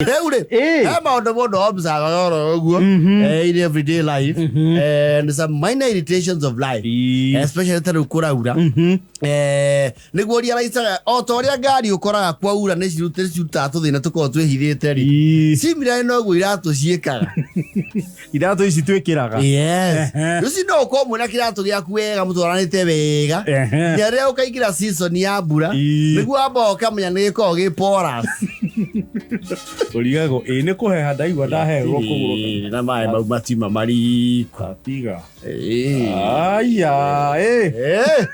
Rĩu rĩ, Ĩĩ. he maũndũ mũndũ observaga oro ũguo in everyday life and some minor irritations of life, especially ta rĩu kũraura. Nĩguo realizaga o ta ũrĩa ngari ũkoraga kwaura nĩ cirutaga tũthĩna tũkoragwo twĩhithĩte rĩ, similarly noguo iratũ ciĩkaga. Iratũ ici twĩkĩraga. Yes. Rĩu no ũkorwo mwĩna kĩratũ gĩaku wega, mũtwaranĩte wega, nginya rĩrĩa ũkaingĩra season ya mbura, nĩguo wamba ũkamenya nĩ gĩkoragwo gĩ porous. Ũrigagwo ĩ nĩ kũheha ndaigua ndaheherwo kũgũrũ. Ĩĩ, na maĩ mau matima mariku. Tiga. Ĩĩ. Aya ĩ. Ĩĩ.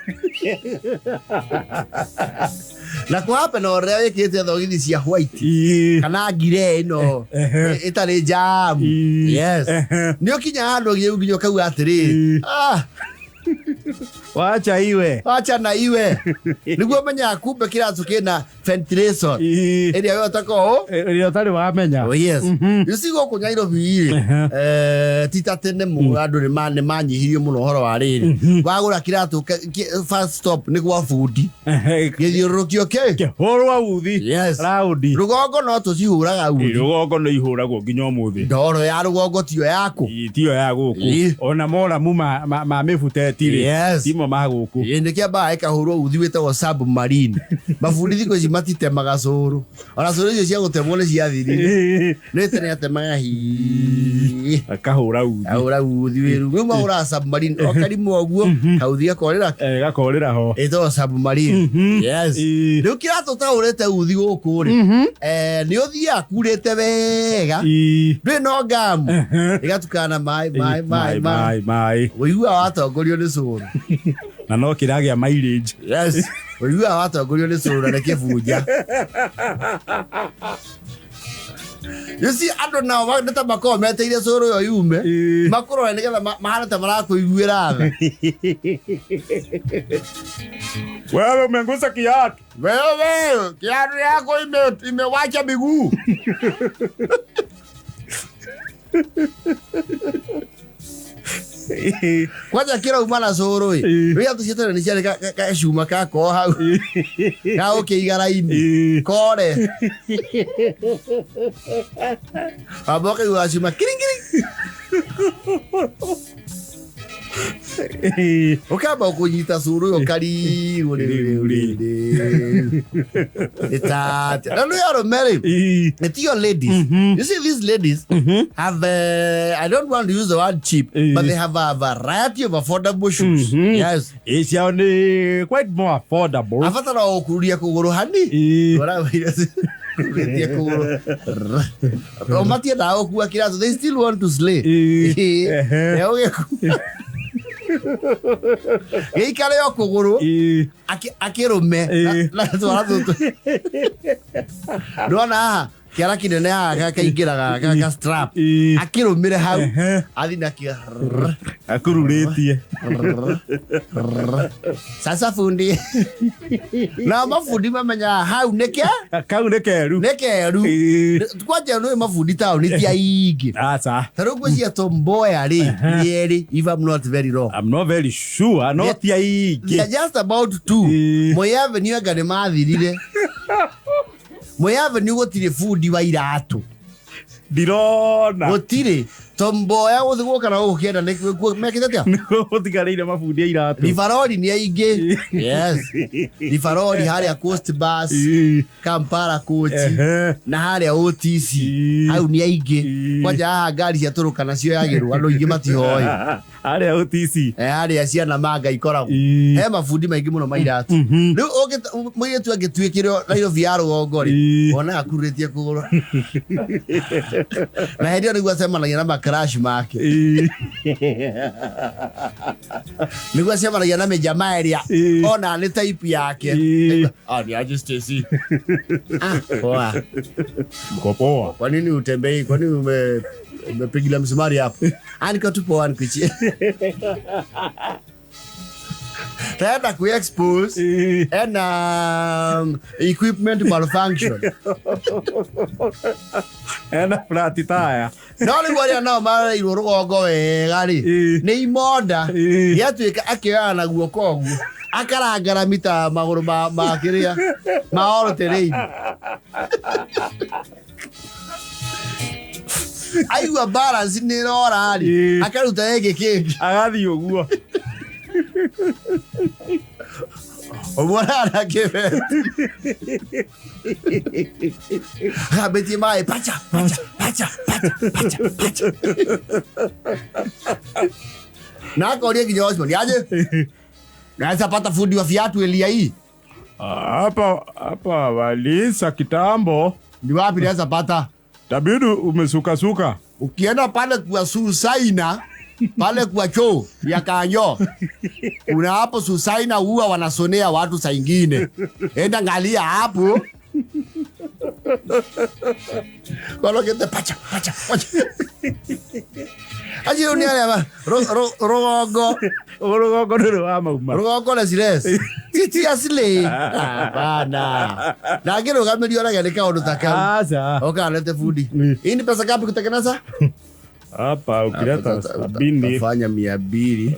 Na kũhape na ũrĩa wĩkĩrĩte thogithi cia white kana ngire ĩno ĩtarĩ jam. Yes. Nĩ ũkinya handũ gĩu nginya ũkauga atĩrĩrĩ, "Ah, Wacha iwe. Wacha na iwe." Nĩguo menyaga kumbe kĩratũ kĩna ventilation ĩrĩa we ũtakoragwo Ĩrĩa ũtarĩ wamenya. Oh, yes. You see, gũkũ Nairobi rĩ, ti ta tene mũno andũ nĩ manyihirio mũno ũhoro wa rĩrĩ. Wagũra kĩratũ first stop nĩ gwa bundi. Gĩthiũrũrũkio kĩ? Kĩhũrwo uthi. Yes. Raundi. Rũgongo no tũcihũraga uthi. Rũgongo nĩ ihũragwo nginya ũmũthĩ. Ndoro ya rũgongo tiyo yaku. Ĩ, tiyo ya gũkũ. Ona moramu ma mĩbuteti rĩ, timo ma gũkũ. Ĩ, nĩkĩambaga ĩkahũrwo uthi wĩtagwo submarine. Mabundi thikũ ici matitemaga cũrũ. Ona cũrũ icio cia gũtemwo nĩ ciathirire. Nĩ tene atemaga hii. Akahũra uthi. Ahũra uthi wĩru. Rĩu mahũraga submarine o karimũ ũguo, kauthi gakorĩra. Gakorĩra ho. Ĩtagwo submarine. Yes. Rĩu kĩratũ ũtahũrĩte uthi gũkũ rĩ, nĩ ũthiaga kurĩte wega. Ndũrĩ no ngamu. Ĩgatukana na maĩ maĩ maĩ maĩ. Maĩ maĩ. Ũiguaga watongorio nĩ cũrũ. Na no kĩragĩa mileage. Yes. Ũiguaga watongorio nĩ cũrũ na nĩ kĩbunja. You see, andũ nao nĩ ta makoragwo meteire cũrũ ĩyo yume, makũrore nĩgetha mahane ta marakũiguĩra tha. Wewe umengusa kiatu. Wewe kiatu yako imewacha miguu. Kwanja kĩrauma na cũrũ ĩ, rĩrĩa tũcio tene nĩ ciarĩ gacuma gakoo hau ga ũkĩiga raini kore wamba ũkaigua gacuma kiringiri, ũkamba kũnyita cũrũ ũyũ karigũ ĩtate na nĩ arũme rĩ, it's your ladies. You see, these ladies have, I don't want to use the word cheap, but they have a variety of affordable shoes. Yes. Ĩ, ciao nĩ quite more affordable. Abatara o gũkururia kũgũrũ hani. Ũrĩa kũgũrũ. O matiendaga gũkua kĩratũ. They still want to slay. Eh, ũgĩkua. Gĩikare o kũgũrũ akĩrũme na twara tũtũ. Ndwona haha kĩara kĩnene haha kaingĩraga ga strap, akĩrũmĩre hau athi nakĩo. Akururĩtie. Sasa fundi na mabundi mamenyaga hau nĩke Kau nĩ keru. Nĩ keru. Kwanja nĩ mabundi taũni ti aingĩ. Aca. Ta rĩu ngwĩciria Tom Mboya rĩ, nĩ erĩ, if I'm not very wrong. I'm not very sure, no ti aingĩ. They are just about two. Moi Avenue anga nĩ mathirire. Moi Avenue gũtirĩ bundi wa iratũ. Ndirona. Gũtirĩ. Tom Mboya gũthiĩ gũka na gũkũ kĩenda nĩ mekĩte atĩa? Gũtigarĩire mabundi a iratũ. Rivaroli nĩ aingĩ. Yes. Rivaroli harĩa Coast Bus, Kampala Coach na harĩa OTC. Hau nĩ aingĩ. Kwanja haha ngari cia Turkana cioyagĩrwo andũ aingĩ matihoĩ. Harĩa OTC. Harĩa ciana manga ikoragwo. He mabundi maingĩ mũno ma iratũ. Rĩu mũirĩtu angĩtuĩkĩrwo Nairobi ya rũgongo rĩ, wonaga akururĩtie kũgũrũ. Na hĩndĩ ĩyo nĩguo acemanagia na macrash make. Nĩguo acemanagia na mĩjamaa ĩrĩa ona nĩ type yake. Ah, ni aje Stacy? Ah, poa. Mko poa. Kwa nini utembei? Kwa nini umepigilia msumari hapo? Ah, niko tu poa nikuchie. Taenda kuexpose ena equipment malfunction. Ena flat tire. No rĩu arĩa nao mareirwo rũgongo wega rĩ, nĩ imonda. Gĩatuĩka akĩoyaga na guoko ũguo akarangara mita magũrũ ma kĩrĩa ma all terrain. Aigua balance nĩ ĩrora rĩ, akaruta ĩngĩ kĩngĩ. Agathiĩ ũguo. Ũguo arara kĩbeti. Agambĩtie maĩ pacha pacha pacha pacha pacha pacha. Na akoria nginya Osman, aje? Naweza pata fundi wa viatu elia hii. Hapa hapa walisa kitambo. Ni wapi naweza pata? Tabidi umesukasuka. Ukienda pale kwa Susaina, pale kwa choo ya Kanyo, kuna hapo Susaina huwa wanasonea watu saa ingine. Enda angalia hapo. Kolokete pacha pacha pacha. Acio nĩ arĩa rũgongo. Rũgongo nĩ wa mauma. Rũgongo na cires. Ti asili. Hapana. Na angĩrũgamĩrio orage nĩ kaũndũ ta kau. Aca. Oka alete fundi. Hii ni pesa ngapi kutengeneza? Hapa ukileta 70. Utafanya 200.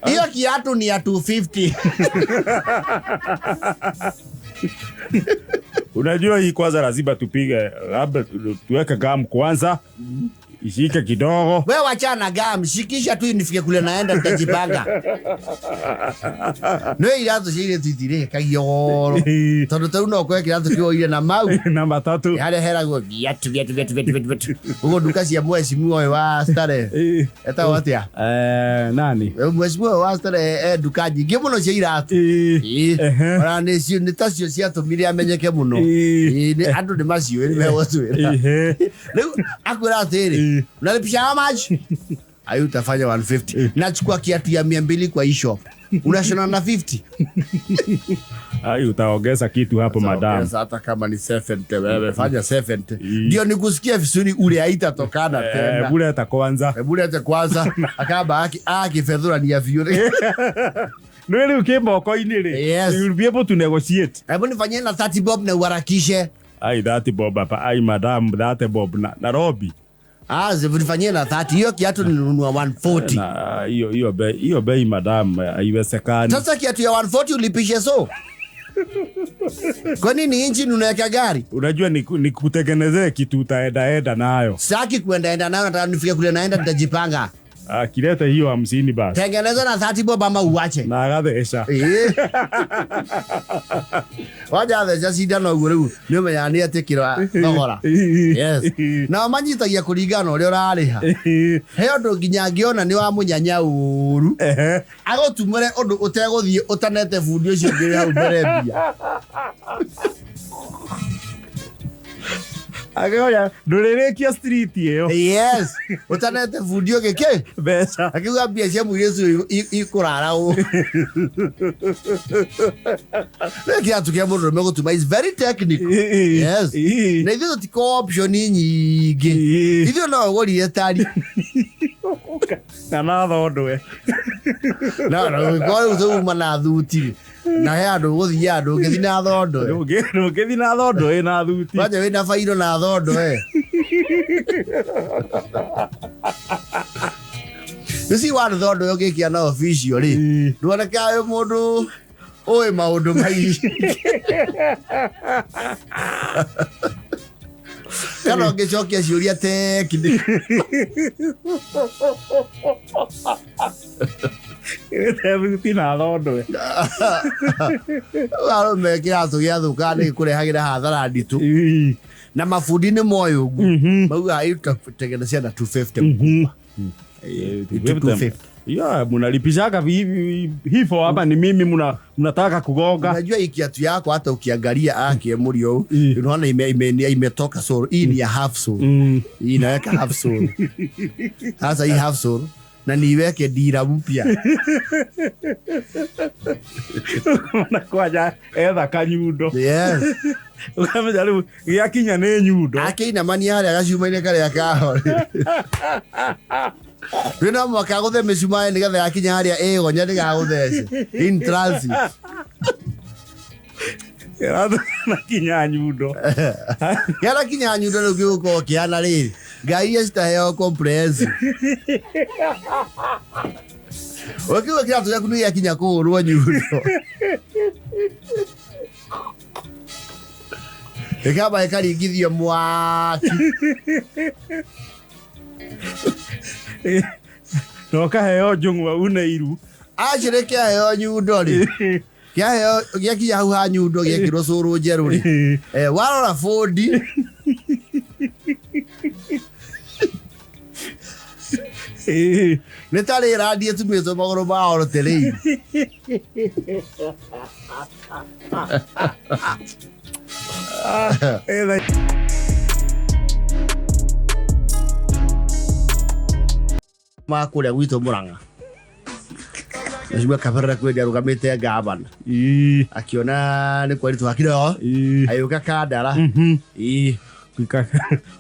Hiyo kiatu ni ya 250. Unajua hii kwanza lazima tupige, labda tuweke gum kwanza. Ishike kidogo. Wewe wachana gum, shikisha tu nifike kule naenda nitajipanga. No iratũ cia airĩtu itirĩhĩkagia goro. Tondũ ta rĩu no ũkore kĩratũ kĩoire na mau. Namba 3. Harĩa heragwo viatu viatu viatu viatu viatu viatu. Ũguo nduka cia mheshimiwa ũyũ wa Starehe. Etagwo atĩa? Nani? Mheshimiwa ũyũ wa Starehe e nduka nyingĩ mũno cia iratũ. Ona nĩcio nĩ tacio ciatũmire amenyeke mũno. Andũ nĩ maciũĩ nĩ megũtwĩra. Rĩu akwĩra atĩrĩ, unalipisha how much? Ayu utafanya 150. Nachukua kiatu ya 200 kwa hii shop. Unashona na 50. Ayu utaongeza kitu hapo madam. Utaongeza hata kama ni 70 wewe fanya 70. Ndio nikusikie vizuri ule haitatokana tena. Bure hata kwanza. Bure hata kwanza. Akaba akifedhura ni ya biũ. No rĩu kĩmoko-inĩ rĩ. Yes. You will be able to negotiate. Hebu nifanyie na 30 bob na uharakishe. Ai 30 bob hapa. Ai madam 30 bob na Nairobi. Ah, nifanyie na 30. Hiyo kiatu nilinunua 140. Na hiyo bei madam haiwezekani. Sasa kiatu ya 140 ulipishe so. Kwa nini injini unaweka gari? Unajua nikutengenezee kitu utaenda nayo. Sitaki kuendaenda nayo, nataka nifike kule naenda nitajipanga. Akileta hiyo 50 basi. Tengeneza na 30 bob ama uache. Na agathesha. Waja theca cindano ũguo rĩu nĩ ũmenyaga nĩ etĩkĩra thogora. Yes. Nao manyitagia kũringana na ũrĩa ũrarĩha. He ũndũ nginya angĩona nĩ wa mũnyanya ũru. Agũtumũre ũndũ ũtegũthiĩ ũtanete bundi ũcio ũngĩ wĩ hau mbere mbia. Akĩoya ndũrĩrĩkia street ĩyo. Yes. Ũtanete bundi ũngĩ kĩ? Mbeca. Akiuga mbia cia mũirĩtu ũyũ ikũrara ũũ. Rĩu kĩratũ kĩa mũndũrũme gũtuma is very technical. Yes. Na ithuĩ tũtiko option nyingĩ. Ithuĩ no ũgũrire tari. Na thondwe. Na rĩu tũuma na thuti. Na he andũ ũgũthiĩ andũ ũngĩthiĩ na thondwe. Ndũngĩthiĩ na thondwe ĩna thuti. Kwanja wĩna bairo na thondwe. You see one thondwe ũngĩkia na official rĩ. Nduonekaga wĩ mũndũ ũĩ maũndũ maingĩ. Kana ũngĩcokia ciũria technical. Thuti na thondwe. Arũme kĩratũ gĩathũka nĩ gĩkũrehagĩra hathara nditũ. Na mabundi nĩ moĩ ũguo. Maugaga ĩtatengenezea na 250. 250. Ya, mnalipishaga hivyo hapa ni mimi mnataka kugonga. Unajua hii kiatu yako hata ukiangalia ake mũrio unaona imetoka sole. Hii ni ya half sole. Hii inaweka half sole. Sasa hii half sole na niweke dira mpya. Na kwanja etha kanyundo. Yes. Ukamenya rĩu gĩakinya nĩ nyundo. Akĩinamania harĩa gacumainĩ karĩa kaho. Rĩu no mũhaka agũthe mĩcumarĩ nĩgetha yakinya harĩa ĩgonya ndĩgagũthece. In transit. Na kinya nyundo. Kĩara kinya nyundo rĩu gĩgũkorwo kĩhana rĩrĩ. Ngai iria citaheo comprehensive. Ũkiuga kĩratũ gĩaku nĩ gĩakinya kũhũrwo nyundo. Ĩkamba ĩkaringithio mwaki. Na ũkaheo njũng'wa une iru. Actually kĩaheo nyundo rĩ, kĩaheo gĩakinya hau ha nyundo gĩekĩrwo cũrũ njerũ rĩ, warora bũndi nĩ ta rĩrandi ĩtumĩtwo magũrũ mao rũtĩrĩire. Ma kũrĩa gwitũ Mũrang'a, Mheshimiwa Kaberere kwĩ arũgamĩte ngavana, akiona nĩ kwaritũ hakire agĩũka Kandara.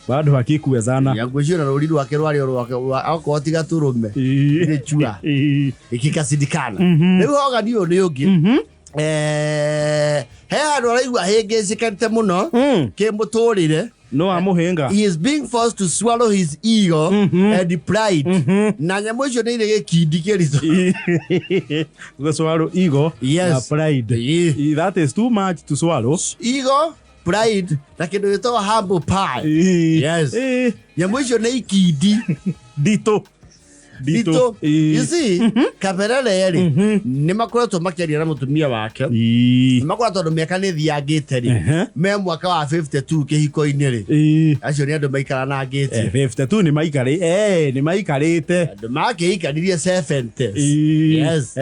Bado hakikuwezana. Ngwĩciria na rũri rwake rwarĩ o rwake okorwo ti gatũrũme nĩ chua ikikacindikana. Rĩu hogani ũyũ nĩ ũngĩ he handũ araigua hĩngĩcĩkĩte mũno kĩmũtũrĩre. No amũhĩnga. He is being forced to swallow his ego and pride, na nyamũ icio nĩ irĩ gĩkindi kĩritũ. Gũswallow ego na pride. That is too much to swallow. Ego, pride na kĩndũ gĩtagwo humble pie. Yes. Nyamũ icio nĩ ikindi. Nditũ. Nditũ. You see, Kaberere rĩ, nĩ makoretwo makĩaria na mũtumia wake. Nĩ makoretwo, tondũ mĩaka nĩ thiangĩte rĩ, me mwaka wa 52 kĩhiko-inĩ rĩ, acio nĩ andũ maikaranangĩtie. 52 nĩ maikarĩ nĩ maikarĩte. Andũ makĩikanirie 70s. Yes.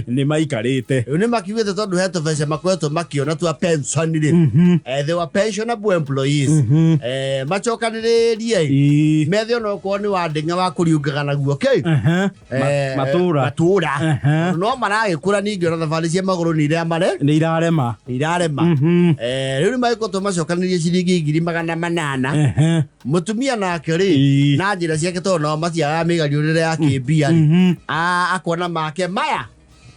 Nĩ maikarĩte. Rĩu nĩ makiugĩte tondũ he tũbeca makoretwo makĩona twa pension rĩ, they were pensionable employees, macokanĩrĩrie methe onokorwo nĩ wandĩng'a wa kũriũngaga naguo kĩ. Matũra. Matũra. No maragĩkũra, ningĩ ona thabarĩ cia magũrũ nĩ iramare Nĩ irarema. Nĩ irarema. Rĩu nĩ magĩkoretwo macokanĩrĩrie ciringi 800,000. Mũtumia nake rĩ, na njĩra ciake, tondũ nao matiagaga mĩgariũrĩre ya kĩmbia rĩ, akona make maya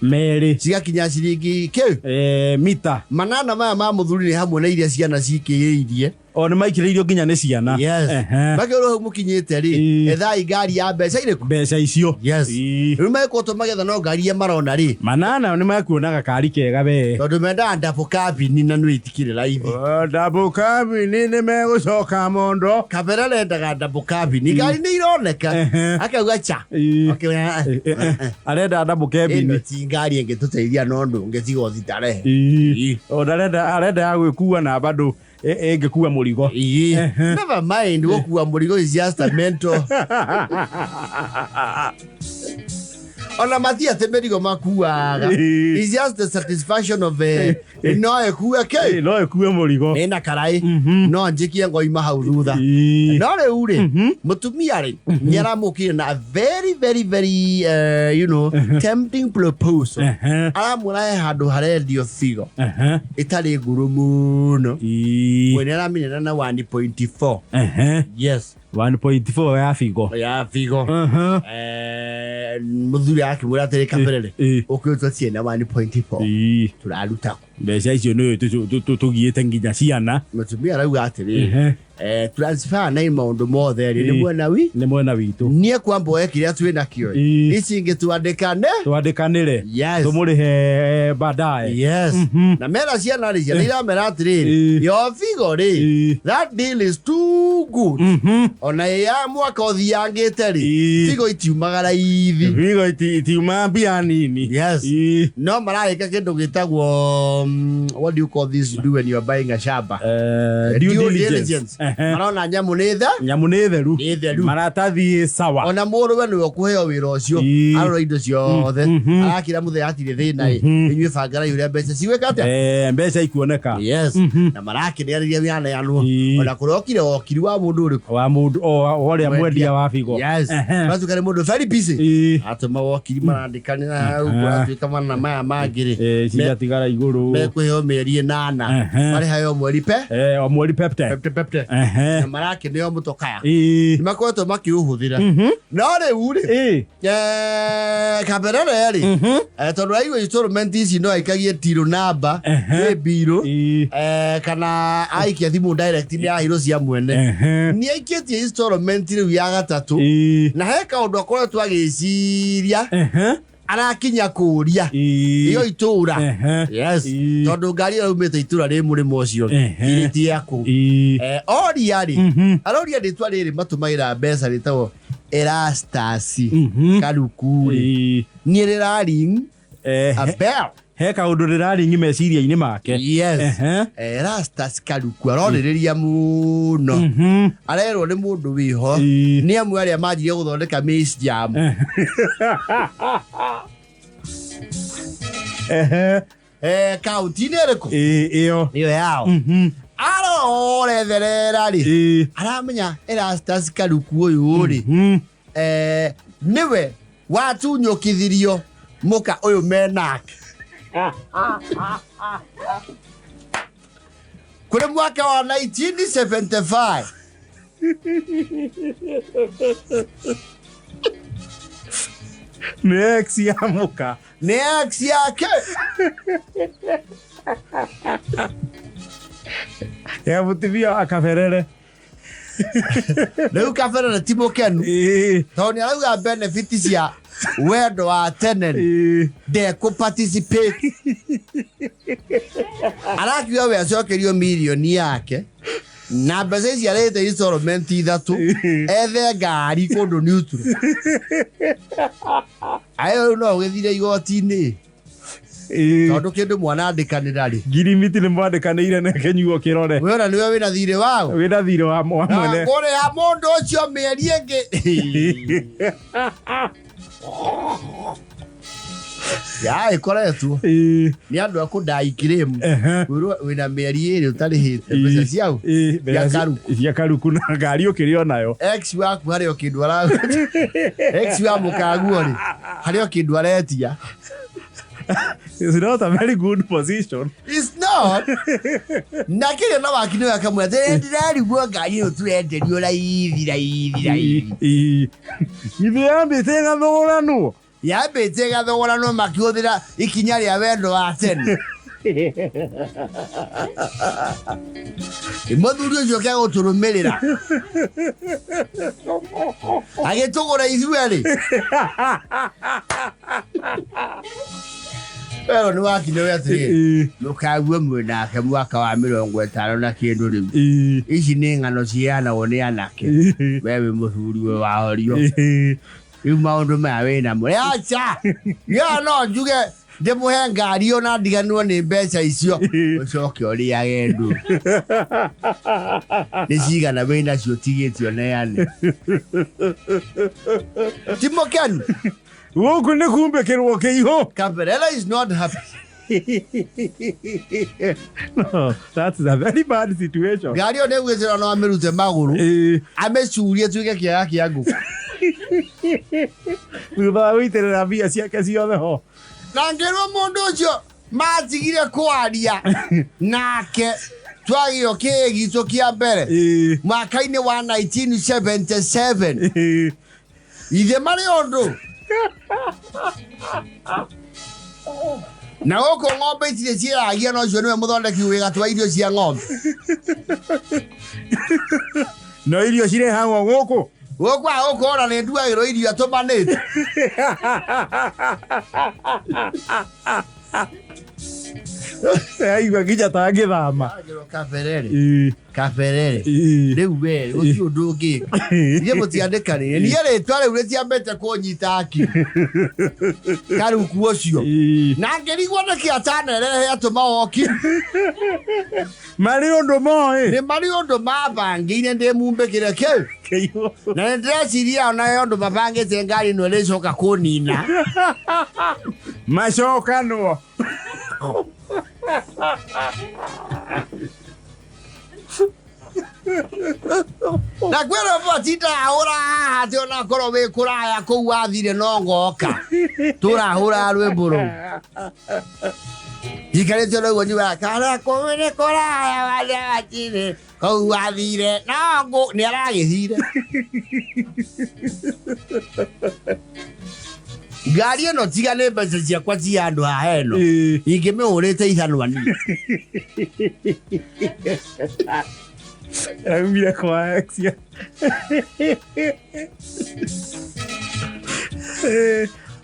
Merĩ. Cigakinya ciringi kĩ? Mita. Manana maya ma mũthuri nĩ hamwe na iria ciana cikĩrĩirie. O nĩ maikĩrĩirio nginya nĩ ciana. Yes. Makĩrwo hau mũkinyĩte rĩ, ethai ngari ya mbeca irĩkũ? Mbeca icio. Yes. Rĩu magĩkoretwo magetha no ngari iria marona rĩ, Manana nĩ mekuona gakari kega we. Tondũ mendaga double cabin na nĩ itikĩrĩ raithi. Double cabin nĩ megũcoka mondo. Kabere arendaga double cabin, ngari nĩ ironeka, akauga cha. Okay, Arenda double cabin. Ĩno ti ngari ĩngĩtũteithia no ndũngĩtiga ũthitarehe. O ndarenda, arenda ya gwĩkua na bado ĩngĩkua mũrigo. Never mind gũkua mũrigo is just a mental, ona mati atĩ mĩrigo makuaga. It's just the satisfaction of no ĩkue kĩ? No ĩkue mũrigo. Ĩna karaĩ no njĩkie ngoima hau thutha. No rĩu rĩ, mũtumia rĩ, nĩ aramũkire na a very very very tempting proposal. Aramwĩra he handũ harendio figo ĩtarĩ ngũrũ mũno. Mwene aramĩnena na 1.4. Yes. 1.4 ya figo. Ya figo. Mũthuri akĩmwĩra atĩrĩ, Kaberere, ũkĩũtua ciena 1.4 tũraruta kũ? Mbeca icio nĩ tũgiĩte nginya ciana. Mũtumia arauga atĩrĩrĩ, transfer na maũndũ mothe rĩ, nĩ mwena wi Nĩ mwena witũ. Niĩ kwamba oe kĩrĩa twĩ nakĩo. Ici ingĩ twandĩkane. Twandĩkanĩre. Yes. Tũmũrĩhe baadaye. Yes. Na mera ciana rĩ, ciana iramera atĩrĩrĩ, yo figo rĩ, that deal is too good. Ona ĩ ya mwaka ũthiangĩte rĩ, figo itiumaga raithi. Figo itiuma mbia nini. Yes. No maragĩka kĩndũ gĩtagwo what do you call this you do when you are buying a shamba? Due diligence. Marona nyamũ nĩ the Nyamũ nĩ theru. Nĩ theru. Maratathi sawa. Ona mũrũwe nĩwe ũkũheo wĩra ũcio. Arora indo ciothe, arakĩra mũthee hatirĩ thĩna ĩ, inyuĩ bangarai ũrĩa mbeca cigwĩka atĩa. Mbeca ikuoneka. Yes, na marakĩnĩarĩria mĩaneanwo. Ona kũrokire wokiri wa mũndũ ũrĩkũ? Wa mũndũ o ũrĩa mwendia wa figo. Yes. Matuĩka nĩ mũndũ very busy, atũma wokiri, marandĩkanĩra hau, kũratuĩka mana maya mangĩ rĩ, Cigatigara igũrũ. Mekũheo mĩeri 8, marĩhayo mweri pe O mweri pepte. Pepte pepte. Na marakĩneo mũtokaya, nĩ makoretwo makĩũhũthĩra. No rĩu rĩ, Kaberere rĩ, tondũ aigua installment ici no aikagie tirũ namba ĩ mbirũ, kana aikia thimũ direct nĩ ahirwo cia mwene. Nĩ aikĩtie installment rĩu ya gatatũ, na he kaũndũ akoretwo agĩciria. Arakinya kũria iyo itũra. Yes. Tondũ ngari ĩyo yaumĩte itũra rĩ mũrĩmo ũcio irĩ ti ya kũu. Oria rĩ, aroria rĩtwa rĩrĩ matũmagĩra mbeca rĩtagwo Erastus Karuku rĩ, niĩ rĩraring a bell. He kaũndũ rĩraringi meciria-inĩ make. Yes. Erastus Karuku arorĩrĩria mũno, arerwo nĩ mũndũ wĩho nĩ amwe arĩa manjirie gũthondeka maize jam. Kaunti-inĩ ĩrĩkũ? Ĩyo. Ĩyo yao. Aroretherera rĩ, aramenya Erastus Karuku ũyũ rĩ, nĩwe watunyũkithirio mũka ũyũ menake kũrĩ mwaka wa 1975. Nĩ ex ya mũka. Nĩ ex yake. Ya mũtumia wa kaberere. Rĩu kaberere ti mũkenu tondũ nĩ arauga benefit cia wendo wa tene rĩ, ndekũ participate. Arakiuga we acokerio mirioni yake na mbeca ici arĩte installment ithatũ, ethe ngari kũndũ neutral. Ayo rĩu no ũgĩthire igoti-inĩ tondũ kĩndũ mwanandĩkanĩra rĩ. Ngirimiti nĩ mwandĩkanĩire na kĩnyuo kĩrore. We ona nĩwe wĩna thirĩ wao. Wĩna thirĩ wa mwene. Kũrĩha mũndũ ũcio mĩeri ĩngĩ ya ĩkoretwo nĩ andũ a kũndaikirĩmu kwĩrwo wĩna mĩeri 2 ũtarĩhĩte mbeca ciao cia Karuku. Cia Karuku na ngari ũkĩrĩ o nayo. Ex waku harĩ o kĩndũ ara ex wa mũkaguo rĩ, harĩ o kĩndũ aretia. It's not a very good position. It's not. Na kĩrĩa na waki nĩwe akamwĩra atĩ ndĩrarigwo ngari ĩyo tũrenderio raithi raithi raithi. Ithuĩ yambĩte ĩgathũranwo. Yambĩte ĩgathũranwo makĩhũthĩra ikinya rĩa wendo wa tene. Mũthuri ũcio kĩa gũtũrũmĩrĩra agĩtũgũra ithuerĩ. Wero nĩ wakinya we atĩrĩrĩ, mũkague mwĩ nake mwaka wa 50 na kĩndũ rĩu. Ici nĩ ng'ano ciheanagwo nĩ anake. We wĩ mũthuri we wahorio. Rĩu maũndũ maya wĩ namo. Aca! Ya no njuge ndĩmũhe ngari ona ndiganĩrwo nĩ mbeca icio. Ũcoke ũrĩage ndũ. Nĩ cigana wĩ nacio ũtigĩte ũneane. Ti mũkenu. Gũkũ nĩ kumbĩkĩrwo kĩihũ. Kaberera is not happy. No, that's a very bad situation. Ngari ĩyo nĩ gwĩtĩra no amĩrute magũrũ. Amĩcurie tuĩke kĩaga kĩa ngũkũ. Thutha wa gũitĩrĩra mbia ciake ciothe ho. Na ngĩrwo mũndũ ũcio matigire kwaria nake twagĩo kĩĩ gitũ kĩa mbere mwaka-inĩ wa 1977. Ithe marĩ ũndũ na gũkũ ng'ombe itirĩ ciĩragia na ũcio nĩwe mũthondeki wĩ gatwa irio cia ng'ombe. No irio cirehagwo gũkũ. Gũkũ gũkũ ona nĩ nduagĩrwo irio atũmanĩte. Aigua nginya tangĩthama. Kaberere. Kaberere. Rĩu we gũtirĩ ũndũ ũngĩka. Ithuĩ mũtiandĩkanĩire. Niĩ rĩtwa rĩu rĩtiambĩte kũnyita akiri. Karuku ũcio. Na ngĩrigwo nĩkĩ atanerehe atũma woki. Marĩ ũndũ moĩ. Nĩ marĩ ũndũ mabangĩire ndĩmumbĩkĩre kĩu. Na nĩ ndĩreciria ona he ũndũ mabangĩte ngari ĩno ĩrĩcoka kũnina. Macokanwo. Na kwĩ rwĩmbo tindahũra haha atĩ ona korwo wĩ kũraya kũu wathire no ngoka. Tũrahũra rwĩmbo rũu. Njikarĩte ũguo njugaga kana kũu nĩ kũraya wathire wathire kũu wathire no ngũ nĩ aragĩthire. Ngari ĩno tiga nĩ mbeca ciakwa cia andũ haha ĩno ingĩmĩhũrĩte ithanwa niĩ. Raumire kwa ex ya.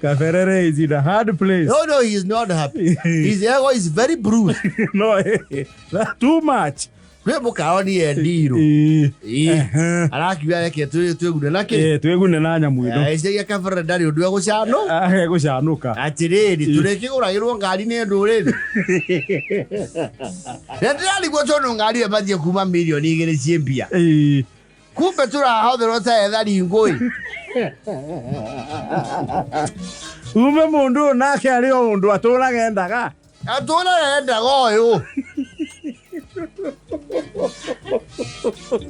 Kaberere is in a hard place. No, no, he is not happy. His ego is very bruised. No, that's too much. Kwĩ mũkawa ni endirwo. Ĩĩ. Ĩĩ. Ehe. Arakiuga reke twĩgune na kĩ. Ĩĩ, twĩgune na nyamũ ĩno. Eciria Kaberere ndarĩ ũndũ egũcanũ. Egũcanũka. Atĩrĩrĩ, tũrĩkĩgũragĩrwo ngari nĩ ndũrĩrĩ. Na ndĩrarigwo tondũ ngari ĩyo ĩbatiĩ kuma mirioni 2 ciĩ mbia. Ĩĩ. Kumbe tũrahotherwo ta ethari ngũĩ. Ume mũndũ ũyũ nake arĩ o ũndũ atũraga endaga. Atũra endaga ũyũ.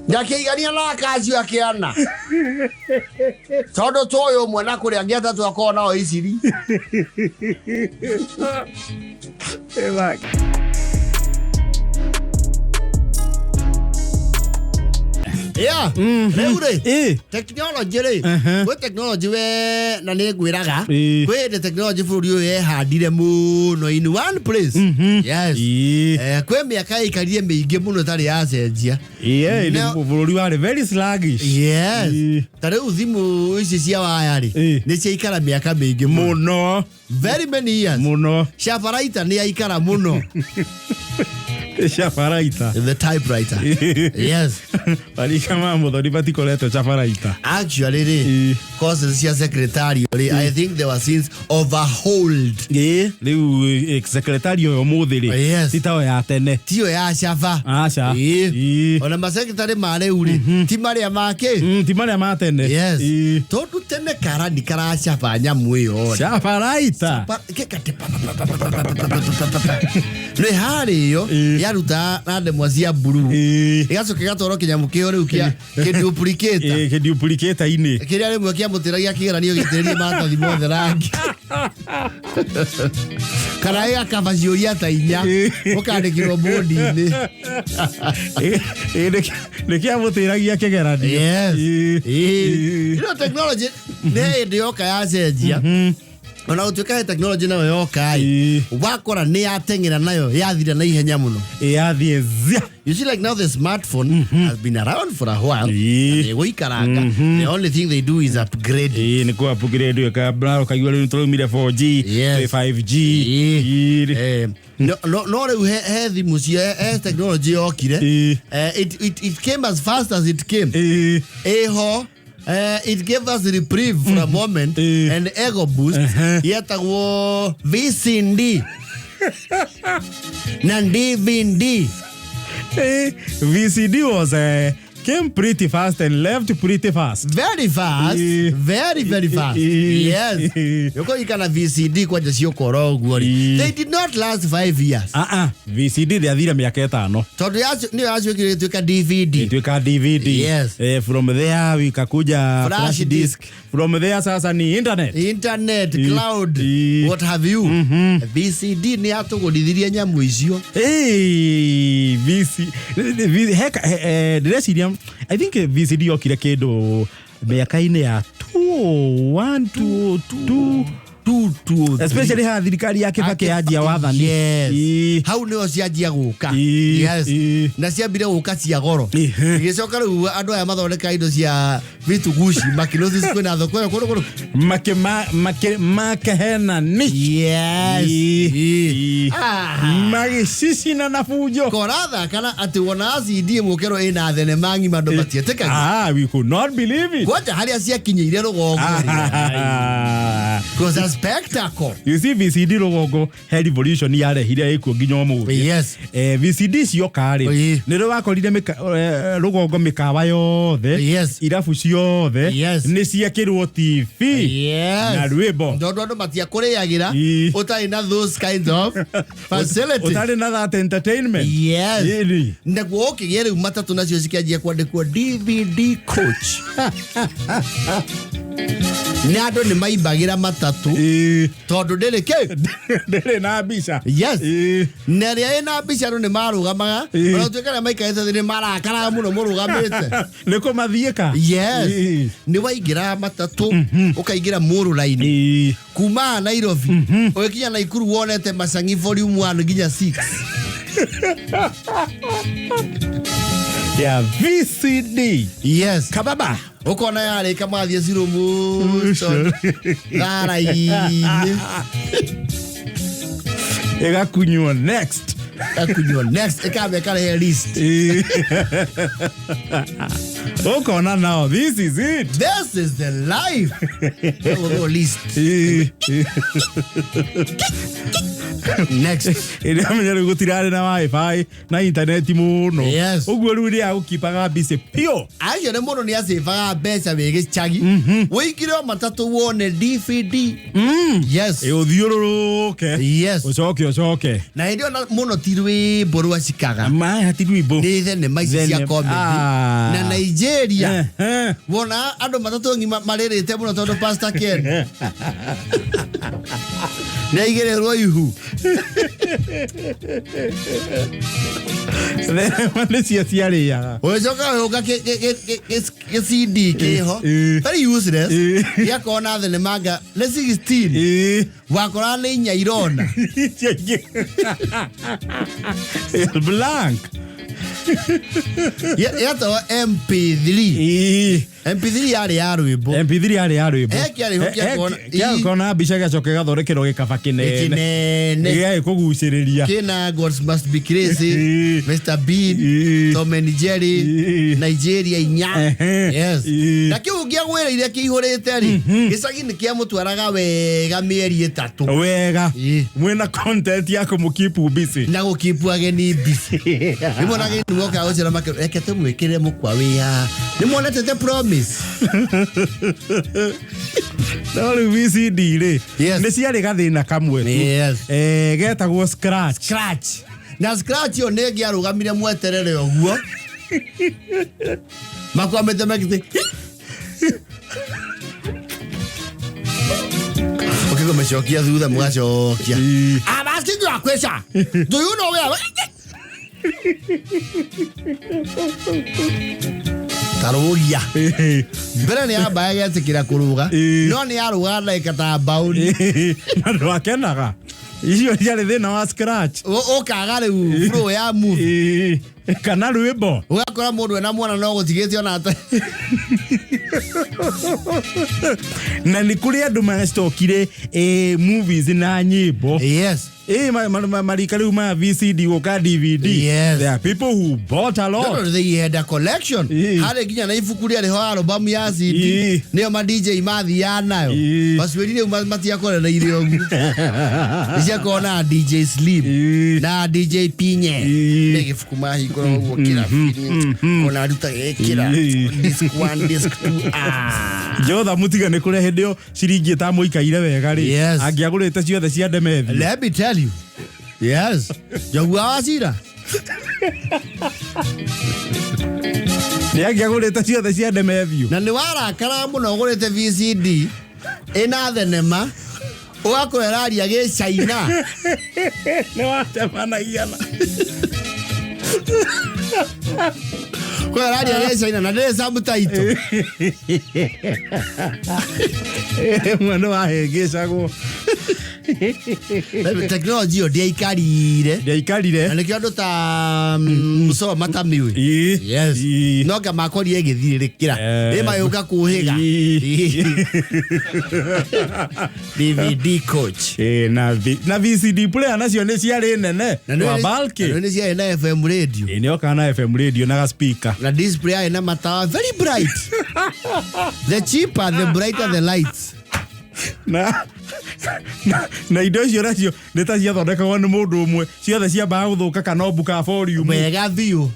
Ndakĩigania na akacio akĩana. Tondũ tũyũ ũmwe na kũrĩa angĩ atatũ akorwo nao iciri. Ĩthaka. Yeah. Rĩu rĩ, Ĩĩ. technology rĩ, gwĩ technology we na nĩ ngwĩraga, Ĩĩ. kwĩ hĩndĩ technology bũrũri ũyũ yehandire mũno in one place. Yes. Ĩĩ. Kwĩ mĩaka yaikarire mĩingĩ mũno ĩtarĩ yacenjia. Ĩĩ, No. bũrũri warĩ very sluggish. Yes. Ĩĩ. Ta rĩu thimũ ici cia waya rĩ, Ĩĩ. nĩ ciaikara mĩaka mĩingĩ mũno. Mũno. Very many years. Mũno. Shabaraita nĩ yaikara mũno. Cabaraita. The typewriter. Yes. Marika ma Muthoni matikoretwo cabaraita. Actually rĩ, Ĩĩ. courses cia secretarial rĩ, I think there were since overhauled. Ĩĩ, rĩu secretary ũyũ ũmũthĩ rĩ, Yes. ti tayo ya tene. Tiyo ya caba. Aca. Ĩĩ. Ĩĩ. Ona masekretary ma rĩu rĩ, ti marĩa ma kĩ. Ti marĩa ma tene. Yes. Ĩĩ. Tondũ tene karani karacaba nyamũ ĩyo rĩ. Cabaraita. Pa- ke kate pa- pa- pa- pa- pa- pa- pa- pa- pa- pa- pa- pa. Nĩ harĩ ĩyo Ĩĩ. yaruta na ndemwa cia mburu Ĩĩ. ĩgacoka ĩgatwarwo kĩnyamũ kĩo rĩu kĩa kĩduplicate Ĩĩ, kĩduplicator-inĩ. kĩrĩa rĩmwe kĩamũtĩragia kĩgeranio gĩitĩrĩrie maratathi mothe rangi kana ĩgakaba ciũria ta inya Ĩĩ. ũkandĩkĩrwo bodi-inĩ. Ĩĩ, ĩĩ, nĩ kĩamũtĩragia kĩgeranio. Yes. Ĩĩ. Ĩĩ. Ĩĩ. Ĩno technology nĩ hĩndĩ yoka yacenjia, ona gũtuĩka he technology nayo yoka ĩ, Ĩĩ. wakora nĩ yateng'era nayo yathira na ihenya mũno. Ĩĩ, yathiĩ zia. You see, like now the smartphone has been around for a while. Ĩĩ. Na ĩgũikaranga. The only thing they do is upgrade. Ĩĩ, nĩ kũ upgrade ĩka ũkaigua rĩu tũraumire 4G, Yes. twĩ 5G. Ĩĩ. Ĩĩ. No rĩu he thimũ cia he technology yokire. Ĩĩ. It came as fast as it came. Ĩĩ. Ĩho it gave us reprieve for a moment Ĩĩ. and ego boost yetagwo VCD na DVD. VCD was came pretty fast and left pretty fast. Very fast. Ĩĩ. Very, very fast. Ĩĩ. Yes. Ũkũririkana VCD kwanja ciũkora ũguo rĩ, Ĩĩ. they did not last 5 years. Ah ah, VCD rĩathire mĩaka 5. Tondũ nĩyo yacuĩkire ĩgĩtuĩka DVD. Ituĩka DVD. Yes. From there ikakuja Flash flash disk. disk. From there sasa ni internet. Internet, Ĩĩ. cloud, Ĩĩ. what have you. VCD nĩ yatũgũrithirie nyamũ icio. Hey, VC, V, heka, ndĩreciria I think VCD yokire kĩndũ mĩaka-inĩ ya 2001, 2002. Two, two, three. Especially haha thirikari ya Kibaki yanjia wathani. Yes. Ĩĩ. Hau nĩho cianjia gũka. Ĩĩ, Yes. ĩĩ. Na ciambire gũka cia goro. Ĩhĩ. Igĩcoka rĩu andũ aya mathondekaga indo cia vitu guci makinosis kwĩna thoko ĩyo kũndũ kũndũ. Makehena ni. Yes. Ĩĩ. Ĩĩ. Ĩĩ. Ah. Magĩcicina na bunjo. Koratha kana atĩ wona CD ĩmwe ũkerwo ĩna thenema ng'ima andũ matietĩkagia. Ah, we could not believe it. Kwanja harĩa ciakinyĩire rũgongo rĩ. Ah. It was a spectacle. You see, VCD rũgongo he revolution yarehire ĩkuo nginya ũmũthĩ. Yes. VCD cioka rĩ, Ĩĩ. nĩrĩo wakorire rũgongo mĩkawa yothe, Yes. irabu ciothe Yes. nĩ ciekĩrwo TV Yes. na rwĩmbo. Tondũ andũ matiakũrĩagĩra Ĩĩ. ũtarĩ na those kinds of facilities. Ũtarĩ na that entertainment. Yes. Ĩni. Naguo ũkĩgĩa rĩu matatũ nacio cikĩanjia kwandĩkwo DVD coach na andũ nĩ maimbagĩra matatũ Ĩĩ. tondũ ndĩrĩ kĩ. Ndĩrĩ na mbica. Yes. Ĩĩ. Na ĩrĩa ĩna mbica andũ nĩ marũgamaga, Ĩĩ. ona gũtuĩka arĩa maikarĩte thĩ nĩ marakaraga mũno mũrũgamĩte. Nĩ kũmathiĩka. Yes. Ĩĩ. Nĩ waingĩra matatũ ũkaingĩra mũrũraini Ĩĩ. kuma Nairobi ũgĩkinya Naikuru wonete Macangi volume 1 nginya 6. Ya VCD. Yes. Kababa. Ũkona yarĩka mathiĩ slow motion thara-inĩ. Ĩgakunywo next. Ĩgakunywo next, ĩkamba ĩkarehe list. Ũkona now this is it. This is the life. Ũgũthwo list. Next. Ĩrĩa amenya rĩu gũtirarĩ na wifi na intaneti mũno. Yes. Ũguo rĩu rĩa gũkipaga busy piũ. Acio nĩ mũndũ nĩ acĩbaga mbeca wĩ gĩcagi. Wĩingĩre o matatũ wone DVD. Yes. Ĩ ũthiũrũrũke. Yes. Ũcoke ũcoke. Na hĩndĩ ĩyo mũno ti rwĩmbo rwacikaga. Ma hati rwĩmbo. Nĩ thenema ici cia Thenema. comedy. Ah. Na Nigeria. Ehe. Wona andũ matatũ ng'ima marĩrĩte mũno tondũ Pastor Ken nĩ aigĩrĩrwo ihu. Thenema nĩcio ciarĩaga. Ũgĩcoka ũgĩũka gĩ CD kĩho. Very useless. Gĩakorwo na thenema nga nĩ 16. Wakora nĩ inya irona. Icio ingĩ. Blank. Yetagwo MP3. MP3 yarĩ ya rwĩmbo. MP3 yarĩ ya rwĩmbo. Eh, kĩarĩ ho kĩakorwo- Kĩakorwo na mbica gĩgacoka gĩgathondekerwo gĩkaba kĩnene. Kĩnene. Gĩgagĩkũgucĩrĩria. Kĩna Gods Must Be Crazy, Mr Bean, Tom and Jerry, Nigeria inya. Ehe. Yes. Na kĩu ngĩagwĩrĩire kĩihũrĩte rĩ, gĩcagi nĩ kĩamũtwaraga wega mĩeri 3. Wega. Mwĩna content ya kũmũkeep busy. Na gũkipu ageni busy. Rĩmwe na ageni mokaga gũcera makĩrwo, reke tũmwĩkĩre mũkwa wĩ haha. Nĩ muonete The Promise? No rĩu VCD rĩ, Yes. nĩ ciarĩ gathĩna kamwe tu. Yes. Getagwo scratch. Scratch. Na scratch ĩyo nĩ ĩngĩarũgamire mweterere ũguo. Makwamĩte mekĩte. Ũkĩkũmĩcokia thutha mũgacokia. I'm asking you a question. Do you know where? Tarũgia. Mbere nĩ yambaga ĩgetĩkĩra kũrũga. No nĩ yarũgaga ndagĩka ta mbaũni. Na ndwakenaga. Icio ciarĩ thĩna wa scratch. Ũkaga rĩu flow ya movie. Kana rwĩmbo. Ũgakora mũndũ ena mwana no gũtigĩte ona ata. Na nĩ kũrĩ andũ macokire movies na nyĩmbo. Yes. Marika rĩu ma VCD gũka DVD. Yes. There are people who bought a lot. No, they had a collection. Harĩ nginya na ibuku rĩarĩ ho album ya CD. Nĩyo ma DJ mathiaga nayo. Bacwĩri rĩu matiakorereire ũguo. Nĩciakorwo na DJ Slim na DJ Pinye. Nĩ gĩbuku mahingũra ũguo kĩrabi-inĩ. Ona aruta gĩkĩra. Disc 1, disc 2. Jotha mũtiga nĩ kũrĩa hĩndĩ ĩyo ciringi ĩtamũikaire wega rĩ. Yes. Angĩagũrĩte ciothe cia Demethiũ. Let me tell you. Yes. Njogua wa Cira. Nĩ angĩagũrĩte ciothe cia Demethiũ. Na nĩ warakara mũno ũgũrĩte VCD ĩna thenema ũgakora ĩraria gĩcaina. Nĩ wacemanagia na. Kwa ĩraria gĩcaina na ndĩrĩ subtitle. Ĩmwe nĩ wahĩngĩcagwo. Tekinoronjĩ ĩyo ndĩaikarire. Ndĩaikarire. Na nĩkĩo andũ ta Musoma matamiũĩ. Yes. No nga makorire ĩgĩthirĩrĩkĩra. Ĩ magĩũka kũhĩga. DVD coach. Na VCD player nacio nĩ ciarĩ nene. Na Wa bulky. nĩ ciarĩ na FM radio. Nĩ okaga na FM radio na ga speaker. Na display yarĩ na matawa very bright. The cheaper the brighter the lights. Na indo icio nacio nĩ ta ciathondekagwo nĩ mũndũ ũmwe ciothe ciambaga gũthũka kana obu ka volume. Wega biũ.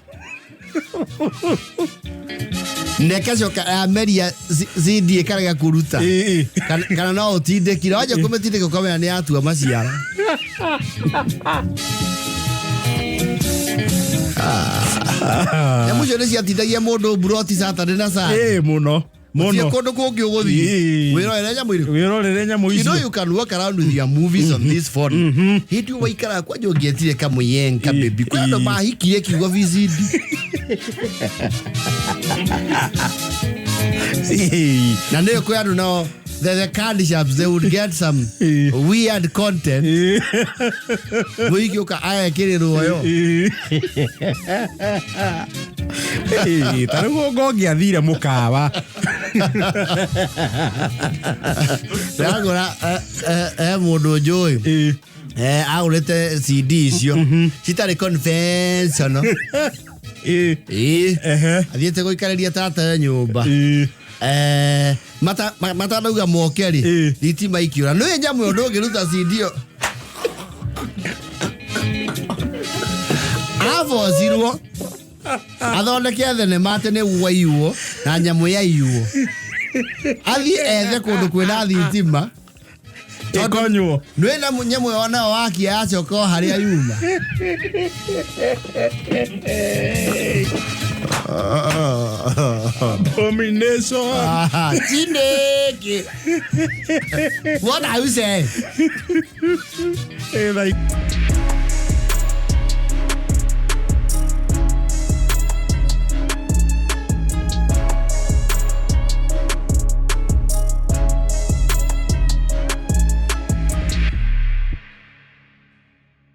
Na ĩgacoka yameria CD ĩkarega kũruta. Kana no ũtindĩkire wanja kũmĩtindĩka ũkamenya nĩ yatua maciaro. Nyamũ icio nĩ ciatindagia mũndũ mburoti Saturday na Sunday. Mũno. Gũtirĩ Mũno. kũndũ kũngĩ ũgũthiĩ. Wĩrorere nyamũ irĩkũ? Wĩrorere nyamũ You know icio. you can walk around with your movies on this phone. Hĩndĩ ĩyo waikaraga kwanja ũngĩetire kamũyenga baby. Kwĩ andũ mahikire kiugo VCD. Na nĩyo kwĩ andũ nao the candy shops they would get some weird content. Mũhiki ũka agekĩrĩrwo yo. Ĩĩ, ta rĩu ngongĩathire mũkawa. Ndagũra mũndũ njũĩ. Agũrĩte CD icio citarĩ conventional. Ĩĩ. Athiĩte gũikarĩria tata nyũmba. Matanauga moke rĩ, thitima ikiũra. Nĩ nyamũ ĩyo ndũngĩruta CD ĩyo. Abocirwo athondeke thenema atĩ nĩ waiywo na nyamũ yaiywo. Athiĩ ethe kũndũ kwĩna thitima. Ĩkonywo. Nĩ na nyamũ ĩyo nayo wakia yacoka o harĩa yuma. Abomination. Ah, Chineke. What are you saying? Like